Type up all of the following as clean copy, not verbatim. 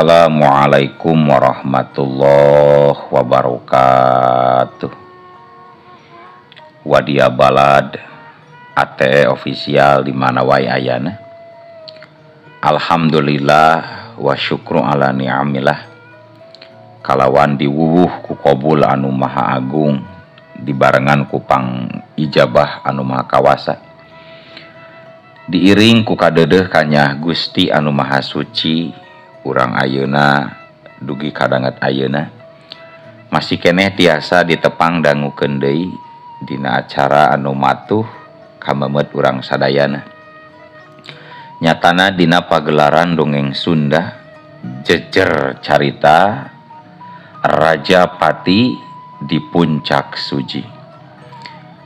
Assalamualaikum warahmatullahi wabarakatuh. Wadia Balad ATE official di mana wae ayana. Alhamdulillah wa syukru ala ni'amillah. Kalawan diwuwuh ku qabul anu maha agung dibarengan ku pang ijabah anu maha kawasa. Diiring ku kadeudeuh kanyah Gusti anu maha suci. Urang ayeuna dugi kadanget ayeuna masih keneh tiasa ditepang dangukeun deui dina acara anu matuh kamemet urang sadayana. Nyatana dina pagelaran dongeng Sunda jejer carita Raja Pati di Puncak Suji.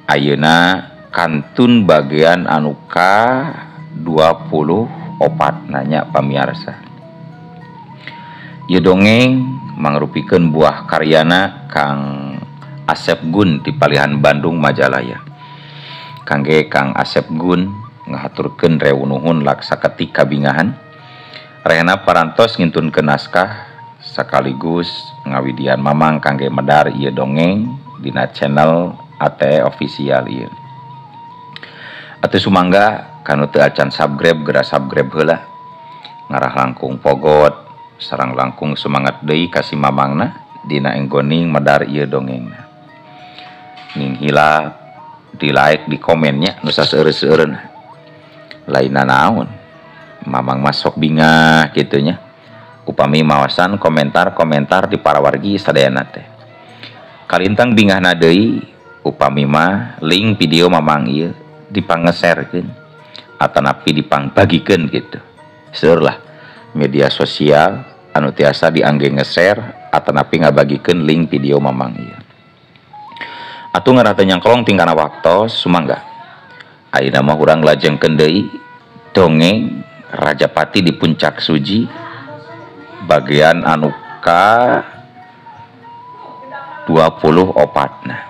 Ayeuna kantun bagian anu ka 24 nanya pamiarsa. Ieu dongeng mangrupikeun buah karyana Kang Asep Gun di Palihan Bandung Majalaya. Kangge Kang Asep Gun ngahaturkeun rewu nuhun laksa ketik kabingahan. Rehna parantos ngintunkeun naskah sekaligus ngawidian mamang kangge medar ieu dongeng dina channel ATE official ieu. Atuh sumangga kanu teu acan subscribe geura subscribe heula. Ngarah langkung pogot sarang langkung semangat deui ka si mamangna dina enggoning medar ieu dongengna. Ning hilap di like di komennya nu saseureun-seureun. Lainna naon mamang mah sok bingah kitu nya. Upami mawasan komentar-komentar di para wargi sadayana teh. Kalintang bingahna deui upami mah link video mamang ieu dipangeserkeun atanapi dipangbagikeun kitu. Seueur lah media sosial anu tiasa diangge nge-share atanapi ngabagikeun link video mamang ieu. Atuh ngarah teu nyangklong tingkana waktos sumangga. Ayeuna mah urang lajengkeun deui dongeng Raja Pati di Puncak Suji bagian anu ka 24 nah.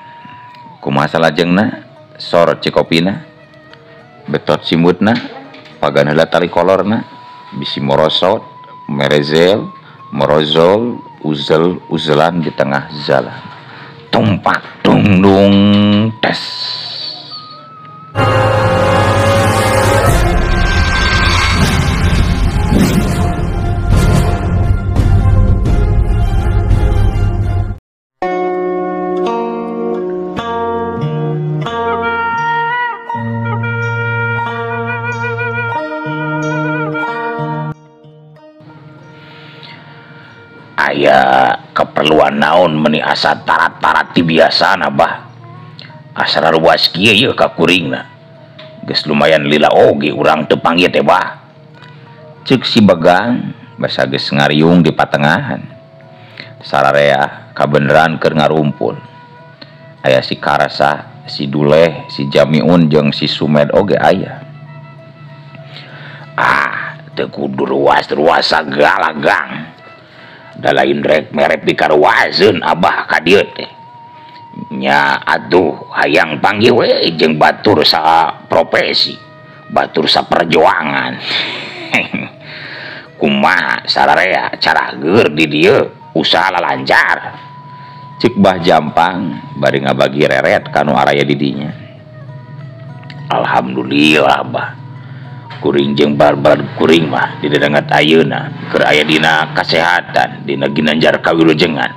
Kumaha salajengna sor cikopina betot simutna pagan heula tali kolorna bisi morosot merezel morozol uzel uzelan di tengah jalan tumpak dung tes. Aya keperluan naon meni asa tarat-tarat ti biasana bah. Asa ruas kieu yeuh ka kuringna. Geus lumayan lila oge urang teu panggih teh bah. Ceuk si Begang basa geus ngariung di patengahan. Sararea kabeneran keur ngarumpul. Aya si Karasa, si Duleh, si Jamiun jeung si Sumed oge aya. Ah, teu kudu ruas-ruas sagala gang. Da lain rek merep di karuaseun abah ka dieu teh. Nya atuh hayang panggih we jeung batur sa profesi, batur sa perjuangan. Kumaha sararea carageur di dieu usaha lancar. Ceuk Bah Jampang bari ngabagi reret ka nu araya di dinya. Alhamdulillah bah. Kuring jeung barbar kuring mah didedenget ayeuna keur aya dina kasehatan dina ginanjar kawilujengan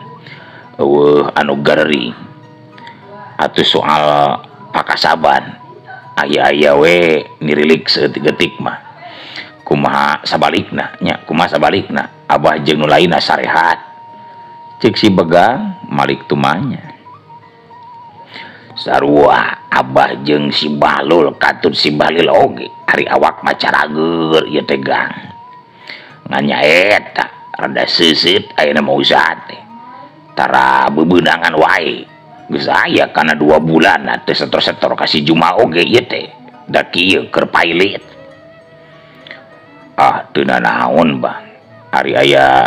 eueuh anu garering atuh soal pakasaban aya-aya we nirilik saeutik-eutik mah kumaha sabalikna nya kumaha sabalikna abah jeung nu lainna sarehat. Ceuk si Begang malik tumanya sarua abah jeung si Balul katut si Balil oge ari awak mah carageur ieu teh gang ngan nya eta rada seuseut ayeuna mah usaha teh tara bebeunangan wae geus aya kana 2 bulan teh setor-setor ka si Juma oge ieu teh da kieu keur pailit. Ah teu nanaon bah ari aya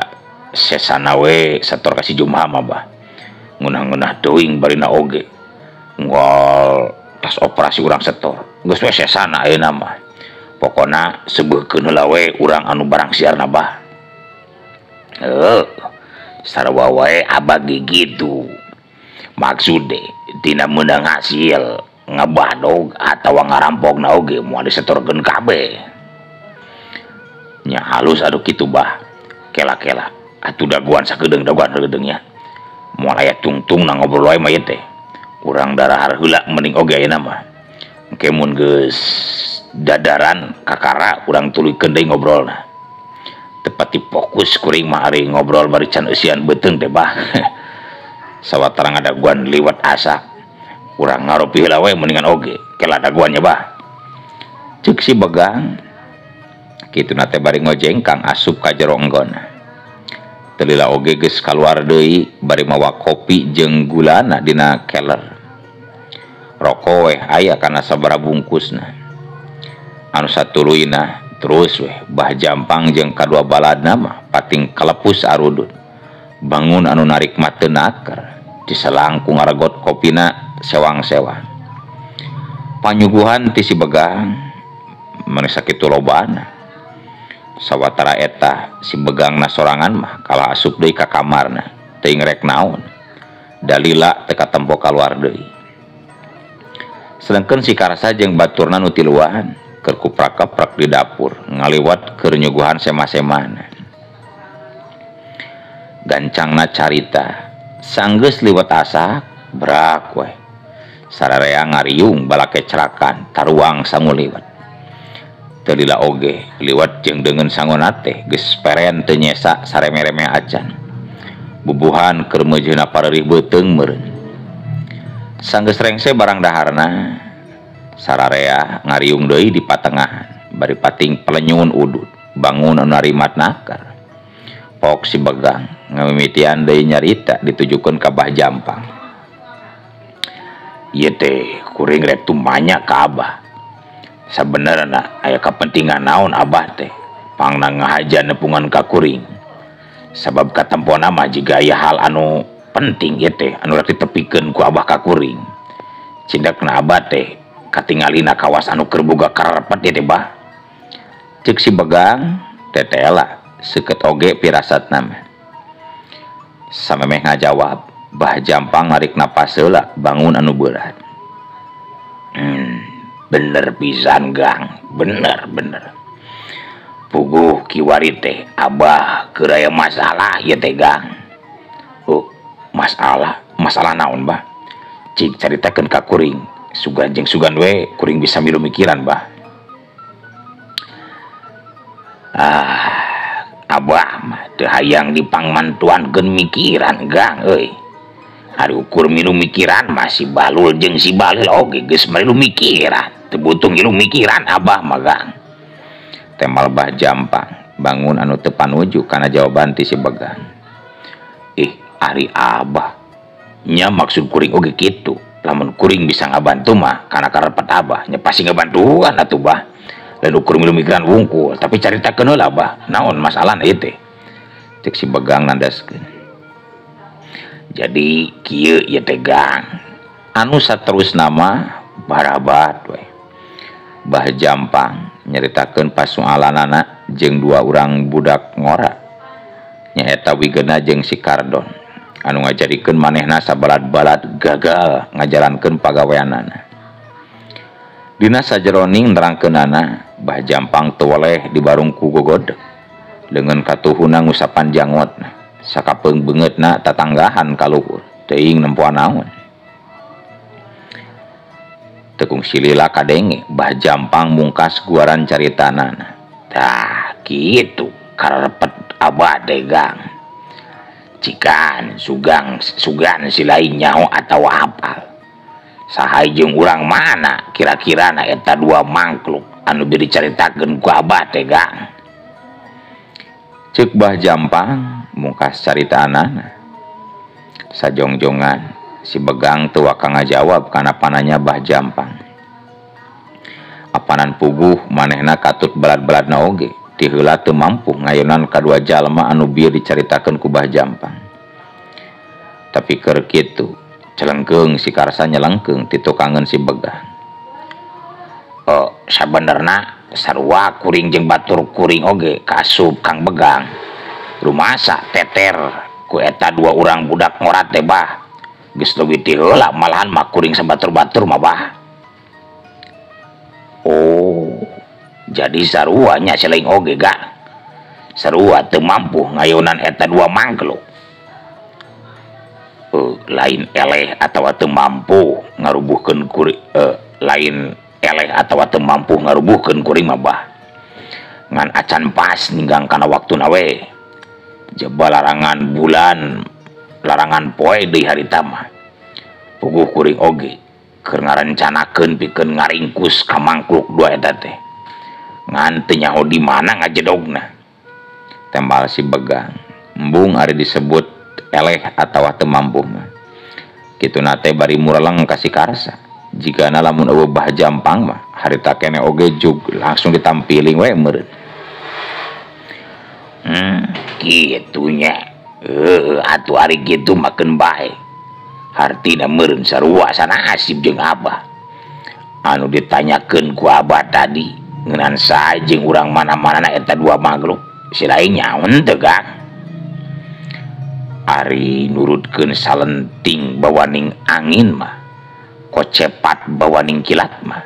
sesana we setor ka si Juma mah bah ngeunah-ngeunah teuing barina oge ngol tas operasi urang setor geus we sesana ayeuna mah pokona sebeukeun heula we urang anu barang siarna bah. Heuh, sarua wae abah ge kitu. Maksude tina meunang hasil ngabadog atawa ngarampokna oge moal disetorkeun kabeh. Nya halus aduh kitu bah. Kela-kela atuh daguan sakedeung daguan sakedeung nya. Moal aya tungtungna ngobrol wae mah ieu teh. Urang darahar heula mending oge ayeuna mah. Engke mun geus dadaran kakara urang tuluykeun deui ngobrolna. Tepati fokus kuring mah ari ngobrol bari can eusian beuteung teh bah. Sawatara ngadaguan liwat asa. Urang ngaropi heula we mendingan oge. Kela daguannya bah. Ceuk si Begang. Kituna teh bari ngojengkang asup ka jero enggonna. Teu lila oge geus kaluar deui bari mawa kopi jeung gulana dina keler. Roko weh aya kana sabaraha bungkusna. Anu satuluyna terus weh Bah Jampang jeung kadua baladna mah pating kalepus arudut. Bangun anu narik mah teu naker, diselang ku ngaragot kopina sewang-sewang. Panyuguhan ti si Begang meni sakitu lobana. Sawatara eta si Begangna sorangan mah kalah asup deui ka kamarna, teuing rek naon. Dalila teu katempo kaluar deui. Sedengkeun si Karsa jeung baturna nu tiluan keur kuprak-kaprak di dapur ngaliwat keur nyuguhan sema-semana. Gancangna carita sanggeus liwat asak brak weh. Sararea ngariung balake cerakan taruang sangu liwat. Teu lila oge liwat jeung deungeun sangona teh geus peren teu nyesa sareme-reme acan. Bubuhan keur meujeuna pareurih beuteung meureun. Sanggeus rengse barang daharna sararea ngariung deui di patengahan bari pating pelenyun udud bangun anu narimat nakar. Pok si Begang ngamimitian deui nyarita ditujukeun ka Bah Jampang. Ieu teh kuring rek tumanya ka Abah. Sabenerna aya kapentingan naon Abah teh pangna ngahaja nepungan ka kuring. Sabab katempona mah jiga aya hal anu penting ieu teh anu rek ditepikeun ku Abah ka kuring. Cindakna Abah teh katingalina kawas anu keur boga karepet ieu teh bah. Ceuk si Begang tetela seukeut oge pirasatna mah. Samemeh ngajawab Bah Jampang narik napas heula bangun anu berat. Bener pisan Gang, bener bener. Puguh kiwari teh Abah keur aya masalah ieu teh Gang. Oh, masalah, masalah naon bah? Cik caritakeun ka kuring, sugan jeung sugan we kuring bisa milu mikiran bah. Ah, Abah mah teu hayang dipangmantuankeun mikiran Gang euy. Ari ukur milu mikiran mah si Balul jeung si Balil oge geus milu mikiran. Teu butuh ngilu mikiran Abah mah Gang. Temal Bah Jampang bangun anu teu panuju kana jawaban ti si Begang. Ih, ari Abah nya maksud kuring oge kitu. Lamun kuring bisa ngabantu mah kana karepet Abah nya pasti ngabantuan atuh bah. Lain ukur milu mikiran wungkul, tapi caritakeun heula Abah, naon masalahna ieu teh? Cek si Begang nandaskeun. Jadi kieu ieu teh Gang. Anu saterusna mah barabat we. Bah Jampang nyaritakeun pasualanana jeung dua urang budak ngora. Nyaeta Wigena jeung si Kardon anu ngajarikeun manehna sabalad-balad gagal ngajalankeun pagaweanana. Dina sajeroning nerangkeunana Bah Jampang teu weleh dibarung ku gogodeg. Leungeun katuhuna ngusapan jangotna. Sakapeung beungeutna tatanggahan ka luhur teuing nempoan naon. Tekung silila kadenge Bah Jampang mungkas guaran caritanana. Tah kitu karepet Abah teh Gang. Cikan sugang sugan si lain nyaho atawa apal. Saha jeung urang mana kira-kira na eta dua mangkluk anu bieu dicaritakeun ku Abah teh Gang. Ceuk Bah Jampang mungkas caritaanana. Sajongjongan si Begang teu waka ngajawab kana pananya Bah Jampang. Apanan puguh manehna katut balad-baladna oge ti heula teu mampu ngayonan kadua jalma anu bieu dicaritakeun ku Bah Jampang. Tapi keur kitu celengkeung si Karsa nyelengkeung ti tukangeun si Begang. Oh, sabenerna sarua kuring jeung batur kuring oge kaasup Kang Begang. Rumasa teter ku eta dua urang budak ngorat teh bah. Geus leuwih ti heula malahan mah kuring sabatur-batur mah bah. Oh, jadi sarua nya selain oge ga. Sarua teu mampu ngayonan eta dua mangkluk. Lain eleh atawa teu mampu ngarubuhkeun kuring, lain eleh atawa teu mampu ngarubuhkeun kuring mah bah. Ngan acan pas ninggang kana waktuna we. Jeba larangan bulan larangan poe deui harita mah. Puguh kuring oge keur ngarencanakeun pikeun ngaringkus ka mangkluk dua eta teh. Ngan teu nyaho di mana ngajedogna. Tembal si Begang. Embung ari disebut eleh atawa teu mampu mah. Kituna teh bari mureleng ka si Karsa. Jigana lamun eueuh Bah Jampang mah harita keneh oge jug langsung ditampiling we meureun. Kitunya. Atuh ari kitu mah keun bae. Hartina meureun sarua sana asib jeung Abah. Anu ditanyakeun ku Abah tadi ngeunaan sae jeung urang mana-manana eta dua makhluk. Si lain nyaon teu Gang. Ari nurutkeun salenting bawaning angin mah, kocepat bawaning kilat mah.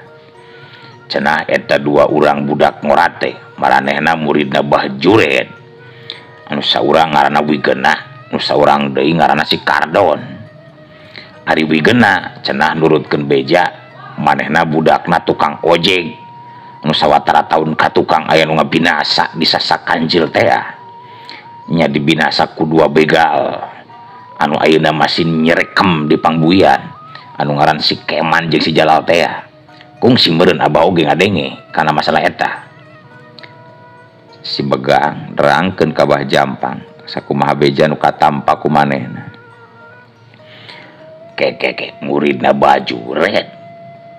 Cenah eta dua urang budak ngorat teh maranehna muridna Bah Jured. Anu saurang ngaranna Wigena, nu saurang deui ngaranna si Kardon. Ari Wigena cenah nurutkeun beja, manehna budakna tukang ojek. Nu sawatara taun ka tukang aya nu ngabinasa di sasak kancil teh. Nya dibinasa ku dua begal. Anu ayeuna masih nyerekem di pangbuyan. Anu ngaran si Keman jeung si Jalal teh. Kungsi meureun Abah oge ngadenge kana masalah eta. Si Begang nerangkeun ka Bah Jampang sakumaha beja nu katampa ku manehna. Kekeke muridna Bah Jured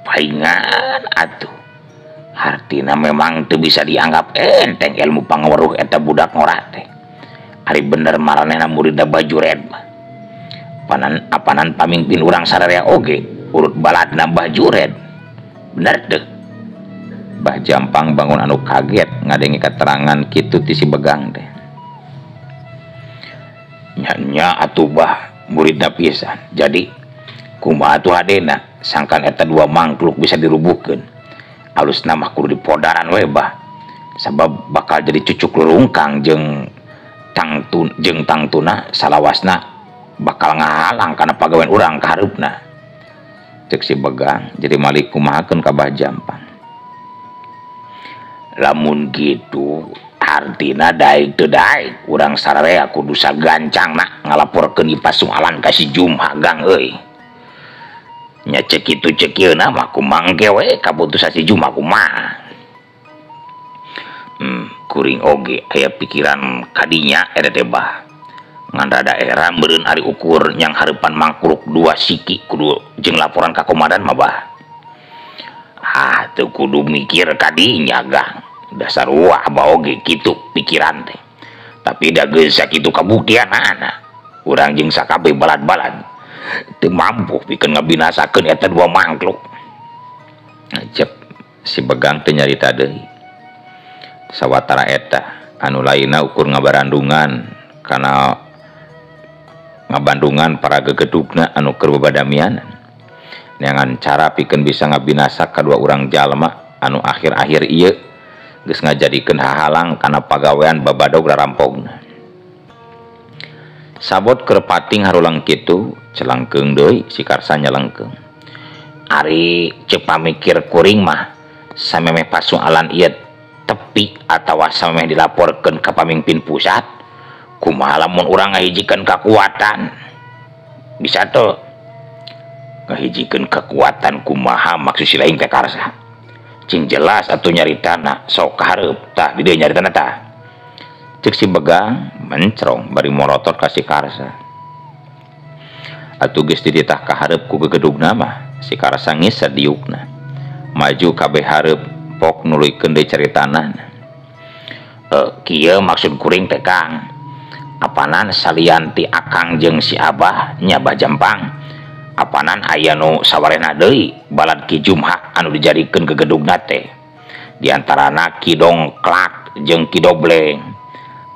paingan atuh. Hartina memang teu bisa dianggap enteng ilmu pangaweruh eta budak ngora teh. Ari bener maranehna muridna Bah Jured mah. Panan apanan pamimpin urang sararea oge urut baladna Bah Jured. Bener teu? Bah Jampang bangun anu kaget ngadenge keterangan kitu ti si Begang teh. Nya atuh bah muridna pisan. Jadi kumaha atuh hadena sangkan eta dua mangkluk bisa dirubuhkeun. Alusna mah kudu dipodaran we bah. Sabab bakal jadi cucuk lurungkang jeung tangtuna salawasna bakal ngahalang kana pagawean urang ka hareupna. Ceuk si Begang jadi malik kumahakeun ka Bah Jampang. Lamun gitu artina daek teu daek urang sararea kudu sagancangna ngalaporkeun ieu pasualan ka si Jumha Gang euy. Nya ceuk kitu ceuk ieu na mah kumangke we kaputusan si Jumha kumaha. Kuring oge aya pikiran kadinya eta teh bah. Ngan rada era meureun ari ukur nyang hareupan mangkruk dua siki kudu jeung laporan ka komandan mah bah. Ah teu kudu mikir kadinya Gang. Dasar wah Abah oge kitu pikiran teh. Tapi da geus sakitu kabuktianana. Urang jeung sakabeh balad-balad teu mampu pikeun ngabinasakeun eta dua mangkluk. Cep si Begang teh nyarita deui. Sawatara eta anu lainna ukur ngabarandungan kana ngabandungan para gegedugna anu keur babadamianan. Neangan cara pikeun bisa ngabinasa kadua urang jalma anu akhir-akhir ieu geus ngajadikeun hahalang kana pagawean babadog rarampogna. Sabot keur pating harulang kitu celangkeung deui si Karsa nyelengkeung. Ari ceuk pamikir kuring mah samemeh pasualan ieu tepi atawa samemeh dilaporkeun ka pamimpin pusat, kumaha lamun urang ngahijikeun kakuatan? Bisa teu? Ngahijikeun kekuatan kumaha maksud si lain teh Karsa? Cing jelas atuh nyaritana sok kahareup tah di dieu nyaritana tah. Ceuk si Begang mencrong bari morotot ka si Karsa. Atuh geus dititah kahareup ku gegedugna mah si Karsa ngiser diukna. Maju kabeh hareup pok nuluykeun deui caritana. Kieu maksud kuring teh Kang. Apanan salian ti Akang jeung si Abah nya Bah Jampang. Apanan aya nu sawarehna deui balad Ki Jumha anu dijadikeun gegedugna teh. Di antarana Ki Dongklak jeung Ki Dobleng.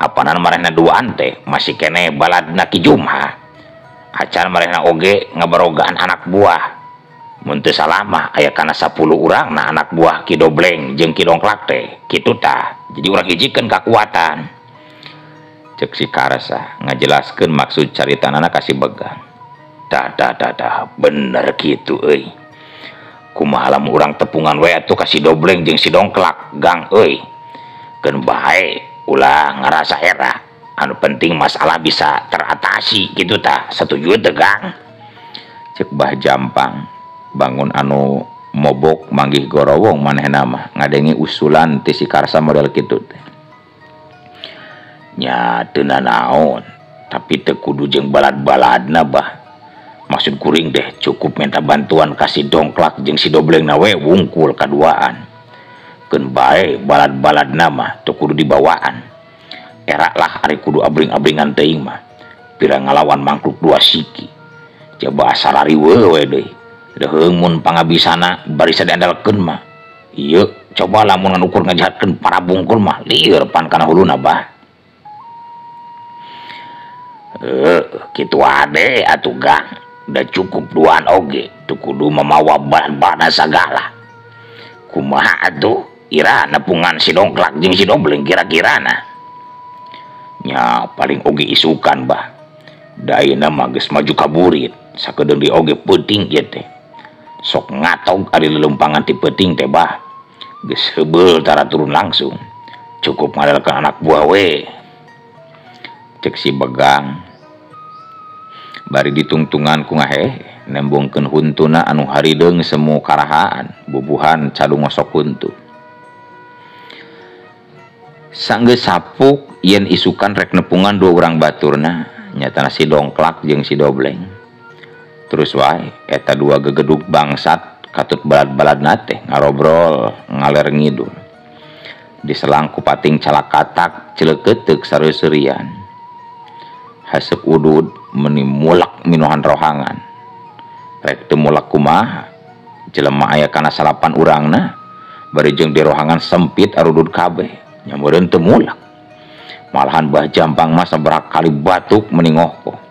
Apanan marehna duaan teh masih keneh baladna Ki Jumha. Acan marehna oge ngabarogaan anak buah. Mun teu salah mah aya kana 10 urang na anak buah Ki Dobleng jeung Ki Dongklak teh. Kitu tah. Jadi urang hijikeun kakuatan. Cek si Karsa ngajelaskeun maksud caritanana ka si Begang. Tah tah tah tah bener kitu euy. Kumaha lamun urang tepungan we atuh ka si Dobleng jeung si Dongklak gang euy. Keun bae ulah ngarasa era. Anu penting masalah bisa teratasi kitu tah. Satuju teu gang? Cek Bah Jampang bangun anu mobok manggih gorowong manehna mah ngadenge usulan ti si Karsa model kitu teh. Nya teu nanaon tapi teu kudu jeung balad-baladna bah. Maksud kuring deh cukup minta bantuan ka si Dongklak jeung si Dobleng na we wungkul kaduaan. Keun bae balad-baladna mah teu kudu dibawaan. Era lah ari kudu abring-abringan teuing mah. Pira ngalawan mangkluk dua siki. Coba asa lariweuh we deui. Deheung mun pangabisana barisa diandalkeun mah. Ieu coba lamun ngan ukur ngajahatkeun para bungkul mah lieur pan kana huluna bah. Kitu ade atuh gang. Da cukup duaan oge teu kudu mamawa balad-balad sagala. Kumaha atuh ira nepungan si Dongklak jeung si Dobleng kira-kirana. Nya paling oge isukan bah. Da ayeuna mah geus maju ka burit sakedeung di oge peuting ieu teh. Sok ngatog ari lelumpangan ti peuting teh bah. Geus heubeul tara turun langsung. Cukup ngadalkeun anak buah we. Cek si Begang bari ditungtungan ku ngahehe nembongkeun huntuna anu harideung semu karahaan bubuhan cadu ngosok huntu. Sanggeus sapuk yen isukan rek nepungan dua urang baturna nyatana si Dongklak jeung si Dobleng. Terus wae eta dua gegedug bangsat katut balad-baladna teh ngarobrol ngaler ngidul. Diselang ku pating calakatak celeukeuteup sareuseurian. Haseup udud meni mulak minuhan rohangan. Rek teu mulak kumaha jelema aya kana salapan urangna bari jeung di rohangan sempit arudud kabeh nya meureun teu mulak. Malahan Bah Jampang mah sabaraha kali batuk meni ngohkoh.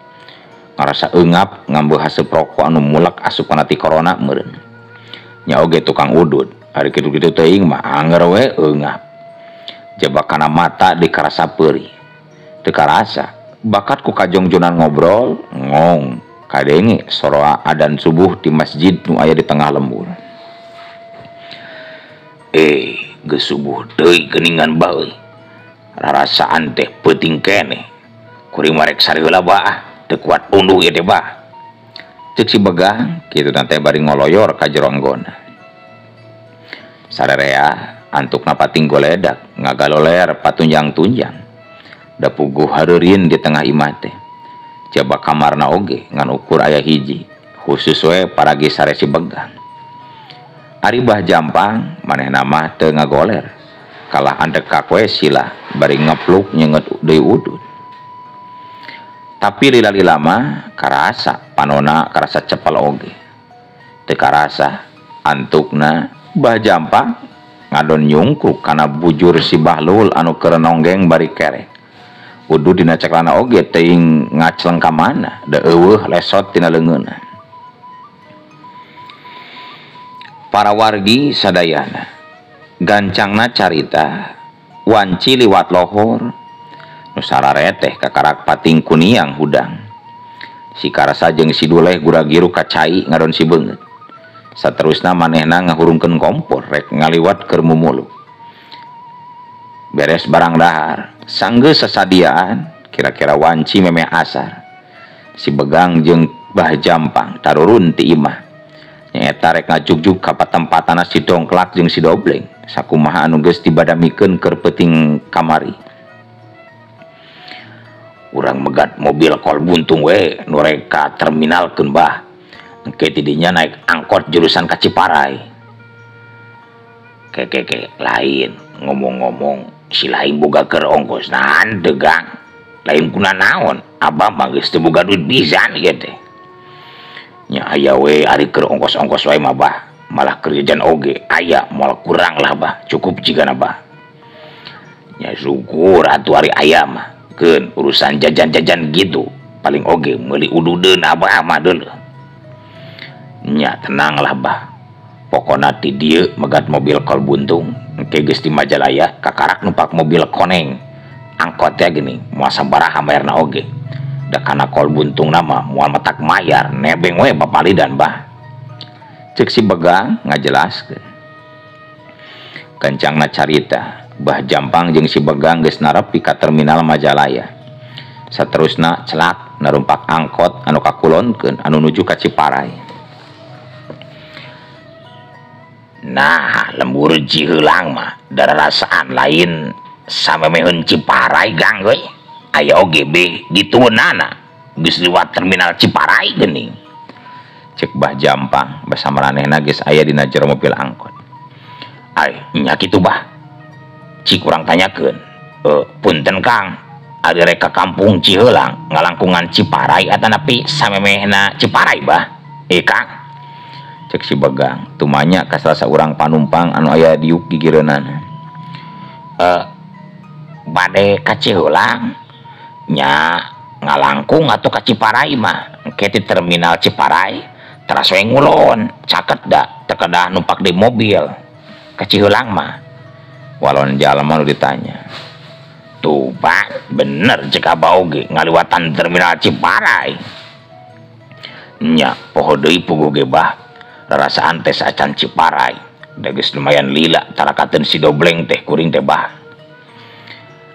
Ngarasa eungap ngambil haseup rokok anu mulak asup kana ti corona meureun. Nya oge tukang udud ari kitu-kitu teuing mah anger we eungap. Jaba kana mata dikarasa peurih. Teu karasa bakat ku kajongjonan ngobrol ngong kadenge soroa adan subuh di masjid nu aya di tengah lembur. Geus subuh deui geuningan bae. Rarasaan teh peuting keneh. Kuring mah rek sare heula bah, teu kuat unduh ieu teh bah. Ceuk si Begang kitu teh bari ngoloyor ka jero enggona. Sarerea antukna pating goledak ngagaloler patunjang-tunjang. Da puguh hareureun di tengah imah teh. Jaba kamarna oge ngan ukur aya hiji, khusus we paragi sare si Begang. Ari Bah Jampang manehna mah teu ngagoler. Kalah andekak we sila bari ngepluk nyenget deui udud. Tapi lila-lila mah karasa panona karasa cepel oge. Teu karasa antukna Bah Jampang ngadon nyungkruk kana bujur si Bahlul anu keur nonggeng bari kerek. Udud dina ceklana oge teuing ngacleng ka mana da eueuh lesot tina leungeunna. Para wargi sadayana gancangna carita wanci liwat lohor nu sarareteh kakarak pating kuniang hudang. Si Karsa jeung si Duleh guragiru ka cai ngadon si beungeut. Saterusna manehna ngahurungkeun kompor rek ngaliwat keur mumuluk. Beres barang dahar sanggeus sasadiaan kira-kira wanci memeh asar. Si Begang jeung Bah Jampang tarurun ti imah. Nyaeta rek ngajugjug ka patempatana si Dongklak jeung si Dobleng sakumaha anu geus dibadamikeun keur peuting kamari. Urang megat mobil kol buntung we nu rek ka terminalkeun bah. Engke tidinya naik angkot jurusan ka Ciparai. Kekeke lain ngomong-ngomong si lain boga keur ongkos nahan teu gang. Lain kuna naon abah mah geus teu boga duit pisan ieu teh. Nya aya we ari keur ongkos-ongkos wae mah bah, malah keur jajan oge aya moal kurang lah bah, cukup jigana bah. Nya syukur atuh ari aya mah. Keun urusan jajan-jajan gitu paling oge meuli ududeun abah mah deuleuh. Nya tenanglah bah. Pokona ti dieu megat mobil kol buntung engke geus di Majalaya kakarak numpak mobil koneng. Angkot teh geuning moal sabaraha mayarna oge. Da kana kol buntung nama moal matak mayar nebeng we bapalidan bah. Cek si Begang ngajelaskeun. Kencangna carita Bah Jampang jeung si Begang geus narepi ka terminal Majalaya. Saterusna celak narumpak angkot anu kakulonkeun anu nuju ka Ciparai. Nah, lembur Ciheulang mah dararasaan lain samemeheun Ciparai gang euy. Aya oge be ditueunana geus liwat terminal Ciparai geuning. Cek Bah Jampang basa maranehna geus aya dina jero mobil angkot. Ai nya kitu bah. Cik urang tanyakeun, punten Kang, ari rek ka kampung Ciheulang ngalangkungan Ciparai atanapi samemehna Ciparai bah? Kang. Cek si Begang tumanya ka salah saurang panumpang anu aya diuk gigireunana. Bade ka Ciheulang nya ngalangkung atuh ka Ciparai mah. Engke ti terminal Ciparai teras we ngulon, caket da teu kedah numpak di mobil ka Ciheulang mah. Walon jalma nu ditanya. Tuh Pak, bener cek abah oge ngaliwatan terminal Ciparai. Nya poho deui puguh ge bah. Rarasaan teh sacan Ciparai. Da geus lumayan lila tarakateun si Dobleng teh kuring teh bah.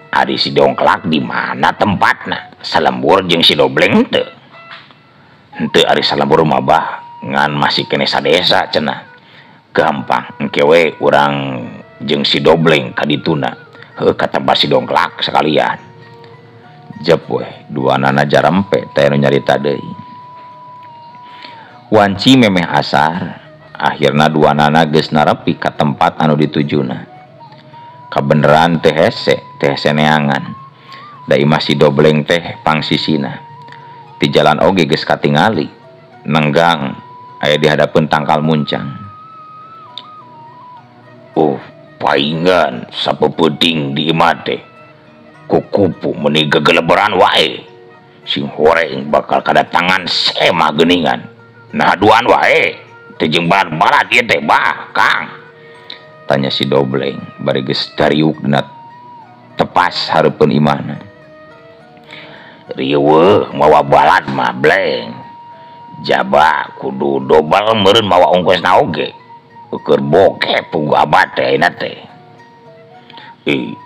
Ari si Dongklak di mana tempatna? Salembur jeung si Dobleng teu. Henteu ari salembur mah bah, ngan masih keneh sadesa cenah. Gampang engke we urang jeung si Dobleng ka dituna. Heuh ka tempat si Dongklak sekalian. Jep we duanana jarempe teh nu nyarita deui. Wanci memeh asar, akhirna duanana geus narepi ka tempat anu ditujuna. Kabeneran teh hese, teh hese neangan. Da imah si Dobleng teh pangsisina. Ti jalan oge geus katingali, nenggang aya di hadapeun tangkal muncang. Paingan sapeupeuding di imah teh. Kukupu meuni gegeleberan wae. Sing horeng bakal kadatangan sema geuningan. Nah duaan wae teh jeung barat-barat ieu teh bah Kang. Tanya si Dobleng bari geus dariuk dina tepas hareupeun imahna. Riweuh mawa balad mah Bleng. Jaba kudu dobel meureun mawa ongkosna oge. Keur bokeh puguh abah teh ayeuna teh.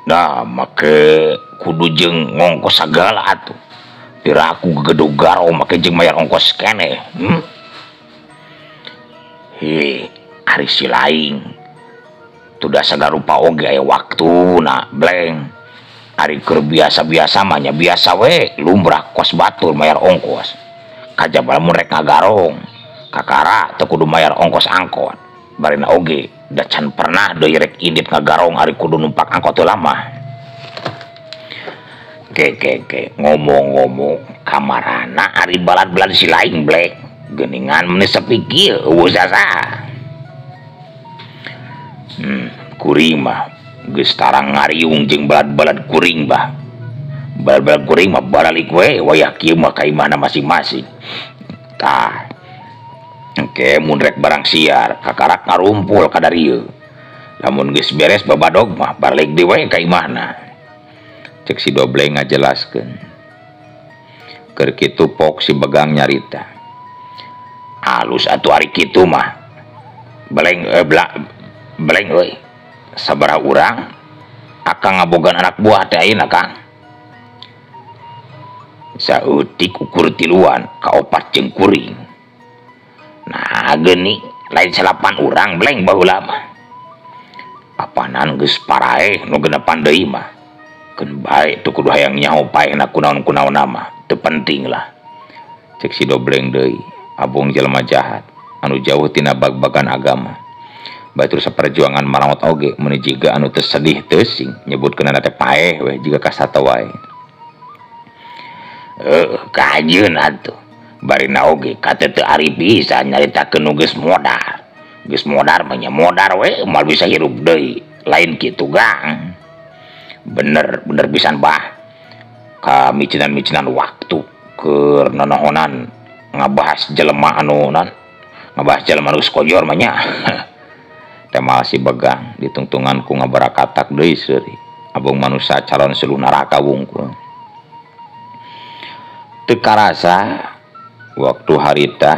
Nah make kudu jeung ngongkos sagala atuh. Piraku gegedug garo make jeung mayar ongkos keneh. Hi, ari si laing tudah sagarupa oge aya waktuna Bleng. Ari keur biasa-biasa mah nya biasa we lumrah kos batur mayar ongkos. Kajaba lamun rek ngagarong kakara teu kudu mayar ongkos angkot. Barina oge da can pernah deui rek indit ngagarong ari kudu numpak angkot teu lama. Ke ngomong-ngomong kamarana ari balad-balad si laing Bleng. Geuningan meuni sepi kieu eueuh sasaha. Kuring mah geus tarang ngariung jeung balad-balad kuring bah. Balad-balad kuring mah baralik we wayah kieu mah ka imahna masing-masing. Tah. Engke mun rek barang siar kakarak ngarumpul ka darieu. Lamun geus beres babadog mah baralik deui we ka imahna. Cek si Dobleng ngajelaskeun. Keur kitu pok si Begang nyarita. Alus atuh ari kitu mah. Beleng beleng euy. Sabaraha urang akang ngabogaan anak buah teh ayeuna Kang. Saeutik ukur tiluan ka opat jeung kuring. Nah geuning lain salapan urang Bleng baheula mah. Apanan geus paraeh nu genepan deui mah. Keun bae teu kudu hayang nyaho paehna kunaon-kunaon mah, teu penting lah. Cek si Dobleng deui, abong jelema jahat anu jauh tina bag-bagan agama. Batur saperjuangan maramot oge meuni jiga anu teu sedih teu sing nyebutkeunana teh paeh we jiga kasata wae. Kajeun atuh. Barina oge kate teu ari bisa nyaritakeun nu geus modar. Geus modar mah nya modar we moal bisa hirup deui. Lain kitu Gang. Bener, bener pisan bah. Ka micinan-micinan waktu keur nonohonan ngabahas jelema anu non ngabahas jelema nu geus kojor mah nya. Temal si Begang ditungtungan ku ngabarakatak deui seuri. Abong manusia calon seluh neraka wungkul. Teu karasa waktu harita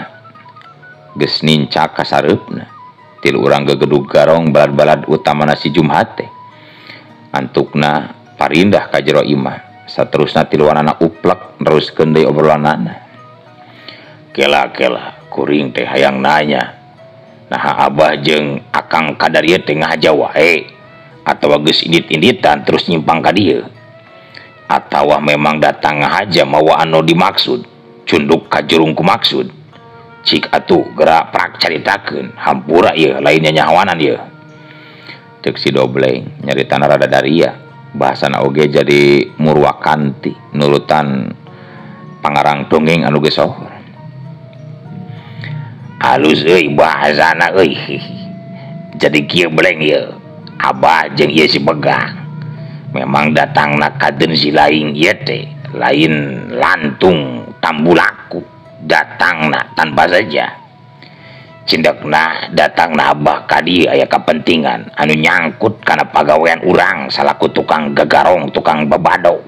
geus nincak ka sareupna. Tilu urang gegedug garong balad-balad utamana si Jumhat teh. Antukna parindah ka jero imah. Saterusna tiluanana uplek neruskeun deui obrolanana. Kela-kela kuring teh hayang nanya. Naha abah jeung akang kadar ieu teh ngahaja wae atawa geus indit-inditan terus nyimpang ka dieu. Atawa memang datang ngahaja mawa anu dimaksud, cunduk ka jurung ku maksud. Cik atuh geura prak caritakeun, hampura ieu lainnya nyahoanan ieu. Ceuk si Dobleng nyaritana rada daria. Bahasana oge jadi murwakanti nurutan pangarang dongeng anu geus sohor. Halus euy bahasana euy. Jadi kieu Bleng ieu. Abah jeung ieu si Begang. Memang datangna ka deun si laing ieu teh lain lantung tambulaku, datangna tanpa saja. Cindekna datangna abah ka dieu aya kapentingan anu nyangkut kana pagawean urang salaku tukang gagarong, tukang babado.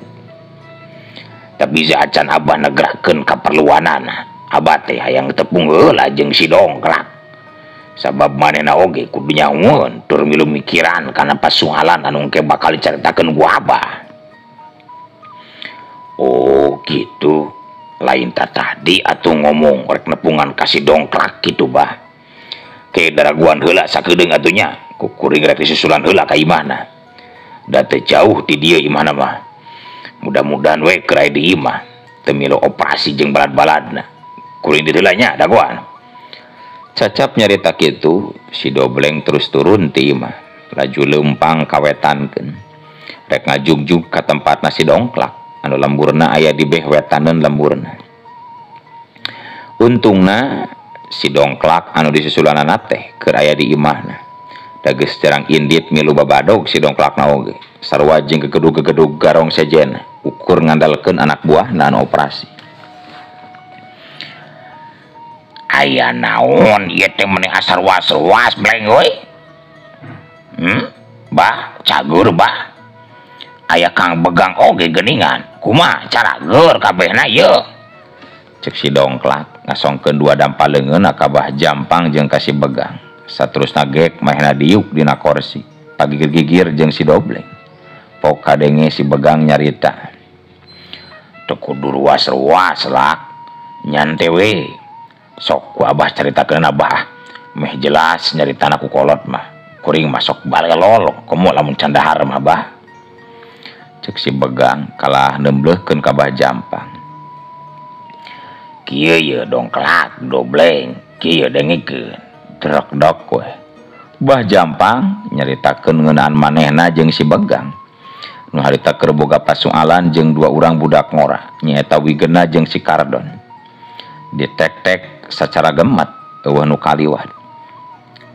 Tapi acan abah negrakeun kaperluanana. Abah teh hayang tepung heula jeung si Dongklak. Sabab manehna oge kudu nyahoeun tur milu mikiran kana pasualan anu engke bakal dicaritakeun ku abah. Oh gitu. Lain tadi atuh ngomong rek nepungan ka si Dongklak kitu bah. Ke daraguan heula sakedeung atuh nya, ku kuring rek disusulan heula ka imahna. Da teu jauh ti dieu imahna mah. Mudah-mudahan we keur aya di imah teu milu operasi jeung balad-baladna. Kuring di heula nya dagoan. Cacap nyarita kitu, si Dobleng terus turun ti imah, laju leumpang kawetankeun. Rek ngajugjug ka tempatna si Dongklak anu lemburna aya di beh wetaneun lemburna. Untungna si Dongklak anu disusulanana teh keur aya di imahna. Da geus jarang indit milu babadog si Dongklakna oge. Sarua jeung gegedug-gegedug garong sejen ukur ngandalkeun anak buahna anu operasi. Aya naon ieu teh meni asar was-was Bleng euy. Bah, cagur bah. Aya Kang Begang oge geuningan. Kumaha carageur kabehna ieu? Ceuk si Dongklak ngasongkeun dua dampal leungeunna ka Bah Jampang jeung ka si Begang. Saterusna gek manehna diuk dina korsi, pagigir-gigir jeung si Dobleng. Pok kadenge si Begang nyarita. Teu kudu ruas-ruas lak, nyante we. Sok ku abah caritakeun abah. Meh jelas nyaritana ku kolot mah. Kuring mah sok balelol komo lamun can dahar mah bah. Ceuk si Begang kalah nembleuhkeun ka Bah Jampang. Kieu ye Dongklak Dobleng, kieu dengekeun. Drekdok we. Bah Jampang nyaritakeun ngeunaan manehna jeung si Begang. Nu harita keur boga pasualan jeung dua urang budak ngora, nyaeta Wigena jeung si Kardon. Ditek-tek sacara gemat eueuh nu kaliwat.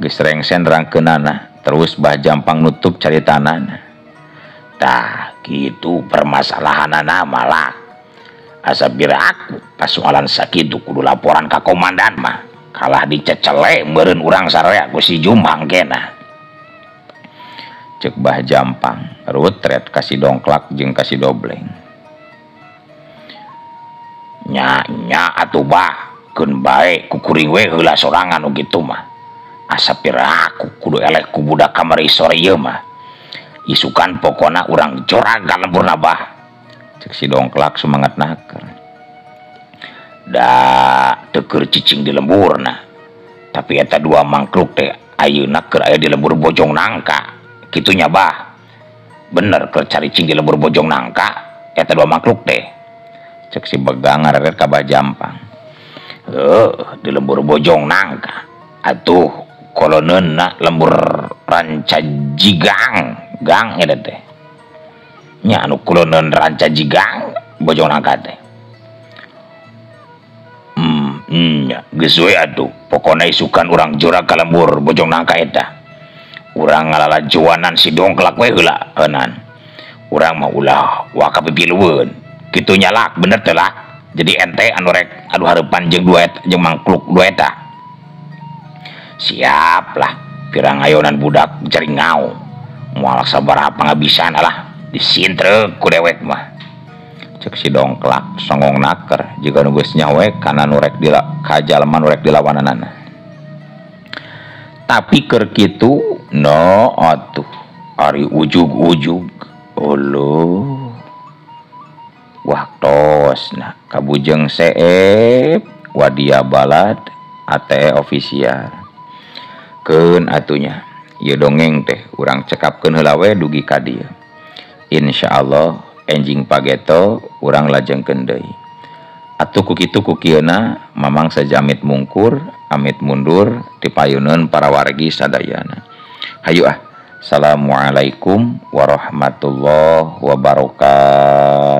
Geus rengsen rangkeunana, terus Bah Jampang nutup caritanana. Tah kitu permasalahanana malah. Asa bira aku pasualan sakitu kudu laporan ka komandan mah. Kalah dicecele meureun urang sararea ku si Jumang kena. Ceuk Bah Jampang rutret ka si Dongklak jeung ka si Dobleng. Nya nya atuh bah, keun bae ku kuring we heula sorangan nu kitu mah. Asa pira aku kudu eleh ku budak kamari sore ieu mah. Isukan pokona urang jorag ka lemburna bah. Ceuk si Dongklak sumangat naker. Da teu keur cicing di lemburna. Tapi eta dua mangkluk teh ayeuna keur aya di lembur Bojong Nangka. Kitunya bah. Bener keur caricing di lembur Bojong Nangka eta dua mangkluk teh. Ceuk si Begang ngareret ka Bah Jampang. Heuh, di lembur Bojong Nangka. Atuh koloneunna lembur Ranca Jigang, gang eta teh. Nya anu koloneun Ranca Jigang Bojong Nangka teh. Nya geus we atuh, pokona isukan urang jorag ka lembur Bojong Nangka eta. Urang ngalalajoanan si Dongklak we heula eunan. Urang mah ulah waka pipilueun. Kitu nya lak bener teh lak. Jadi ente anu rek adu hareupan jeung dua eta jeung mangkluk dua eta. Siap lah pirang ayonan budak jeringau. Moal sabaraha pangabisan alah disintrek ku dewek mah. Cek si dongklak songong naker jiga nu geus nyawe kana nu rek ka jalma nu rek dilawananana. Tapi keur kitu no atuh ari ujug-ujug uluh waktosna kabujeng seep wadia balad ATE official keun atunya ieu dongeng teh urang cekapkeun heula we dugi ka dieu. Insyaallah enjing pageto urang lajengkeun deui. Atuh ku kitu ku kieuna mamang saja amit mungkur amit mundur tipayuneun para wargi sadayana. Hayu ah. Assalamualaikum warahmatullahi wabarakatuh.